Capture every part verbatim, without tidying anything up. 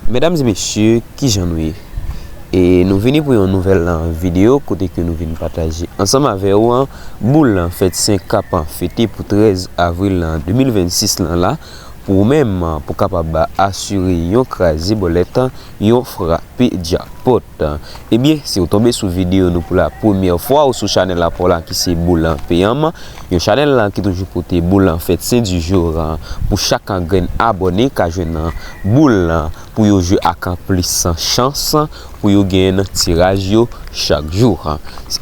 Medam e mesye, kijan nou ye? E nou vini pou yon nouvèl, a, videyo kote ke nou vin pataje ansanm avè w, a, boul fèt Sen k ap fete pou trèz avril, a, de mil vennsis lan la, pou ou menm, a, pou kapab asire yon kraze bòlèt, yon frape djapòt. Ebyen, si w tonbe sou videyo nou pou la premyè fwa ou sou chanèl la pa w la ki se boul peyanm, yon chanèl la ki toujou pote boul fèt Sen di jou, a, pou chak grenn abòne ka jwenn boul pou yo jwe ak plis chans pou yo genyen nan tiraj yo chak jou.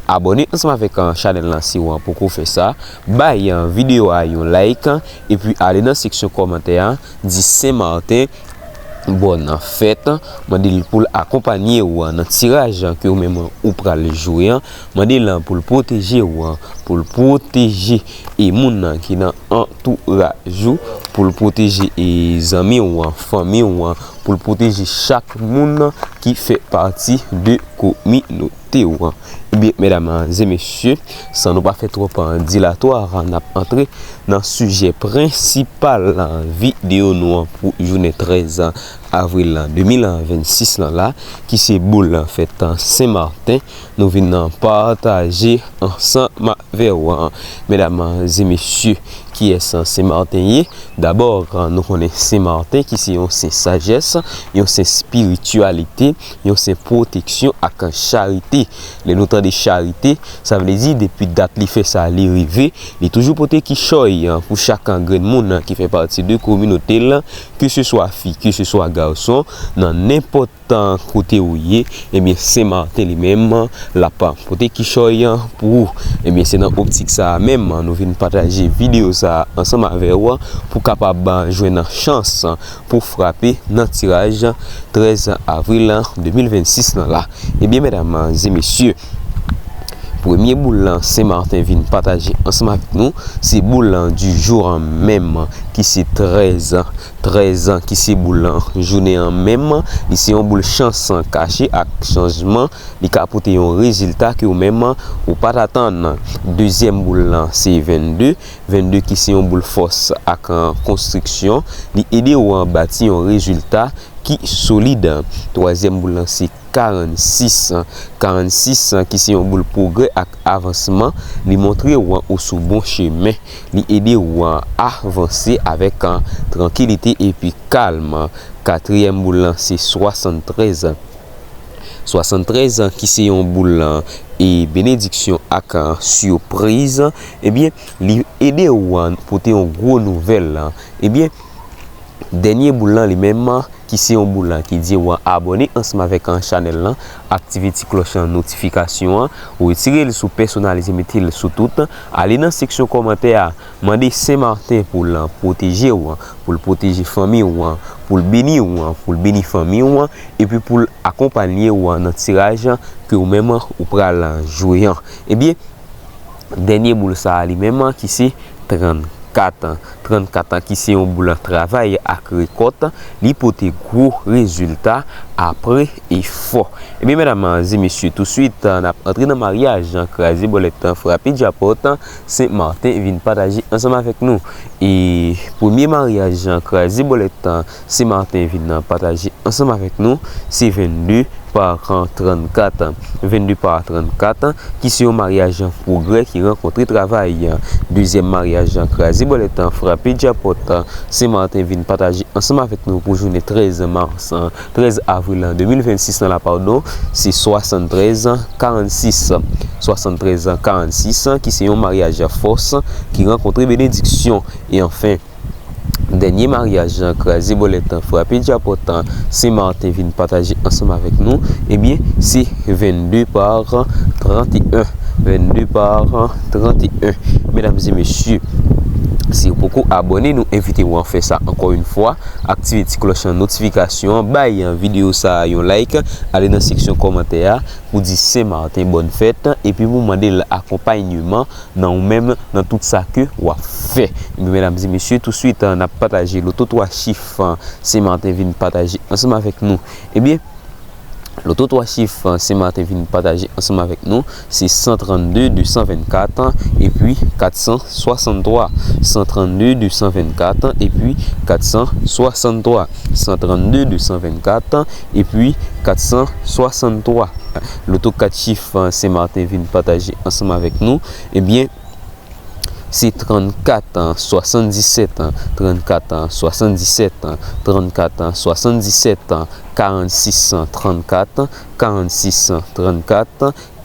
Abòne ansanm avèk, a, chanèl lan si w poko fè sa. Bay, a, videyo a yon like, epi ale nan seksyon kòmantè a, di Sen Marten bòn fèt, mande l pou l akonpanye w nan tiraj ke ou menm ou pral jwe an, mande l pou l pwoteje w, pou l pwoteje e moun ki nan antouraj ou, pou l pwoteje e zanmi w, fanmi w, pou l pwoteje chak moun ki fè pati de kominote w. Ebyen, medam e mesye, san nou pa fè twòp dilatwa, n ap antre nan sijè prensipal videyo nou an pou jounen trèz avril de mil vennsis lan la, ki se boul fèt Sen Marten. Nou vin pataje ansanm avè w, medam e mesye, kiyès Sen Marten ye. Dabò, nou konnen Sen Marten ki se yon sen sajès, yon sen espirityalite, yon sen pwoteksyon ak charite. Lè nou tande charite, sa vle di depi dat li fè sa, li rive, li toujou pote kichòy pou chak grenn moun ki fè pati de kominote l, ke se swa fi, ke se swa gason, nan nenpòt kote ou ye, ebyen, Sen Marten li menm, l ap pote kichòy pou ou. Ebyen, se nan optik sa a menm, nou vin pataje videyo sa a ansanm avè w pou kapab jwenn chans pou frape nan tiraj trèz avril de mil vennsis lan la. Ebyen, medam e mesye, premye boul Sen Marten vin pataje ansanm avèk nou, se boul di jou an menm, ki se trèz. Trèz ki se boul jounen an menm, li se yon boul chans kache ak chanjman. Li ka pote yon rezilta ke ou menm ou pa t atann. Dezyèm boul lan se vennde. Vennde ki se yon boul fòs ak, a, konstriksyon. Li ede w bati yon rezilta ki solid. Twazyèm boul lan se karannsis. Karannsis ki se yon boul pwogrè ak avansman. Li montre w ou sou bon chemen. Li ede w avanse avèk, a, trankilite epi kalm. Katriyèm boul lan se swasanntrèz. Swasanntrèz ki se yon boul e benediksyon ak, a, sipriz. Ebyen, li ede w pote yon gwo nouvèl. Ebyen, dènye boul lan li menm, ki se yon boul ki di w abòne ansanm avèk, a, chanèl lan, aktive ti klòch notifikasyon an, ou retire l sou pèsonalize, mete l sou tout, ale nan seksyon kòmantè a, mande Sen Marten pou l pwoteje w, pou l pwoteje fanmi w, pou l beni w, pou l beni fanmi w, epi pou l akonpanye w nan tiraj ke ou menm ou pral jwe an. Ebyen, dènye boul sa a li menm ki se trannkat. Trannkat ki se yon boul travay ak rekòt, li pote gwo rezilta apre efò. Ebyen, medam e mesye, touswit, n ap antre nan maryaj kraze bòlèt, frape djapòt, Sen Marten vin pataje ansanm avèk nou. E premye maryaj kraze bòlèt Sen Marten vin pataje ansanm avèk nou, se vennde pa trannkat. Vennde pa trannkat, ki se yon maryaj pwogrè ki rankontre travay. Dezyèm maryaj kraze bòlèt, frape djapòt, Sen Marten vin pataje ansanm avèk nou pou jounen trèz mas, trèz avril de mil vennsis lan la, padon, se swasanntrèz karannsis. Swasanntrèz karannsis, ki se yon maryaj fòs ki rankontre benediksyon. E anfen, dènye maryaj kraze bòlèt, frape djapòt, Sen Marten vin pataje ansanm avèk nou, ebyen, se vennde pa trannteyen. Vennde pa trannteyen. Medam e mesye, si w poko abòne, nou envite w a fè sa ankò yon fwa. Aktive ti klòch notifikasyon an, bay videyo sa a yon like, ale nan seksyon kòmantè a pou di Sen Marten bòn fèt, epi pou mande l akonpayman nan ou menm, nan tout sa ke w ap fè. Ebyen, medam e mesye, touswit, n ap pataje loto twa chif, Sen Marten vin pataje ansanm avèk nou. Ebyen, Loto twa chif, euh, Sen Marten vin pataje ansanm avèk nou, se san trannde, de san vennkat, epi kat san swasanntwa. San trannde, de san vennkat, epi kat san swasanntwa. San trannde, de san vennkat, epi kat san swasanntwa. Loto kat chif, euh, Sen Marten vin pataje ansanm avèk nou, ebyen, se trannkat, swasanndisèt, trannkat, swasanndisèt, trannkat, swasanndisèt, karannsis, trannkat, karannsis, trannkat,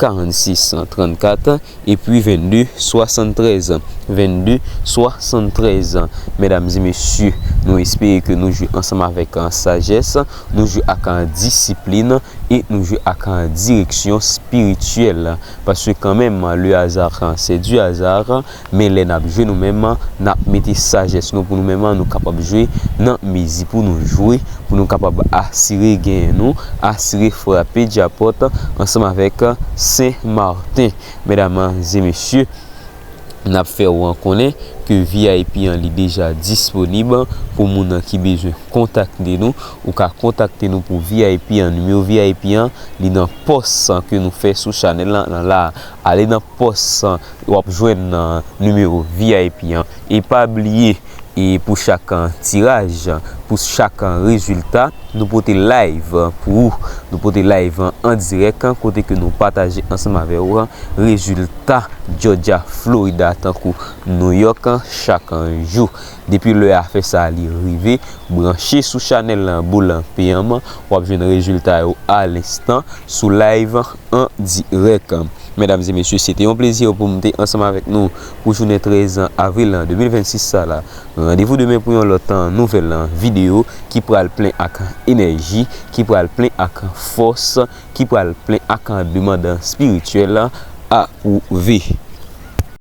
karannsis, trannkat, epi vennde, swasanntrèz, vennde, swasanntrèz. Medam e mesye, nou espere ke nou jwi ansanm avèk, euh, sajès, nou jwi ak, euh, disiplin, e nou jwi ak, euh, direksyon espirityèl. Paske kanmenm, le hasard, c'est du hasard, men lè n ap jwe nou menm, n ap mete sajès nou pou nou menm, nou kapab jwe nan mezi pou nou jwe, pou nou kapab asire genyen nou, asire frape djapòt ansanm avèk Sen Marten. Medam e mesye, n ap fè w konnen ke V I P an li deja disponib pou moun ki bezwen kontakte nou. Ou ka kontakte nou pou V I P an. Nimewo V I P an, li nan pòs ke nou fè sou chanèl lan la. Ale nan pòs, w ap jwenn, euh, nimewo V I P an. E pa bliye, e pou chak, euh, tiraj, pou chak, euh, rezilta, nou pote live pou ou. Nou pote live an dirèk, kote ke nou pataje ansanm avè w rezilta Georgia, Florida, tankou New York, chak jou. Depi lè afè sa a li rive, branche sou chanèl Boul P M, w ap jwenn rezilta yo alenstan sou live an dirèk. Medam e mesye, se te yon plezi pou m te ansanm avèk nou pou jounen trèz avril de mil vennsis sa la. Randevou demen pou yon lòt, euh, nouvèl, euh, videyo ki pral plen ak enèji, ki pral plen ak fòs, ki pral plen ak, euh, demann espirityèl apwouve.